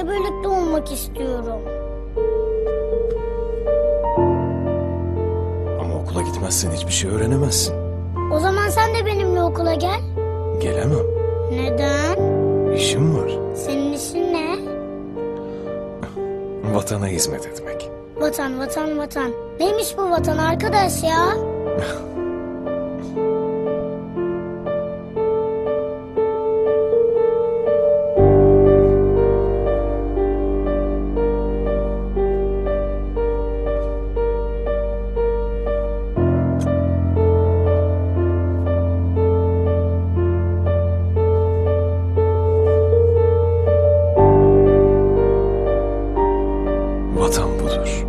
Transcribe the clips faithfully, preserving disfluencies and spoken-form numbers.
Birlikte olmak istiyorum. Ama okula gitmezsen hiçbir şey öğrenemezsin. O zaman sen de benimle okula gel. Gelemem. Neden? İşim var. Senin işin ne? Vatana hizmet etmek. Vatan, vatan, vatan. Neymiş bu vatan arkadaş ya? Vatan budur.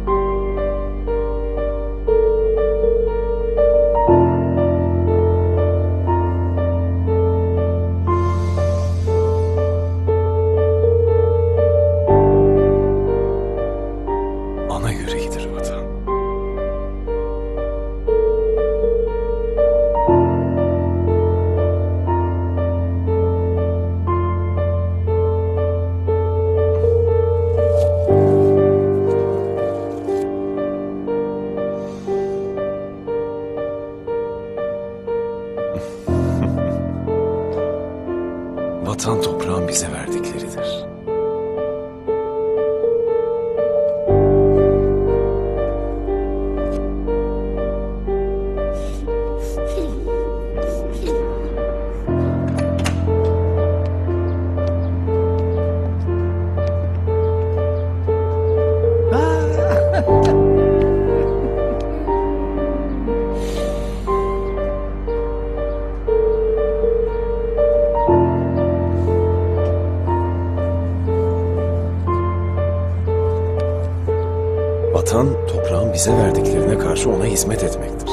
Ana yüreğidir vatan. Vatan toprağın bize verdikleridir. Vatan, toprağın bize verdiklerine karşı ona hizmet etmektir.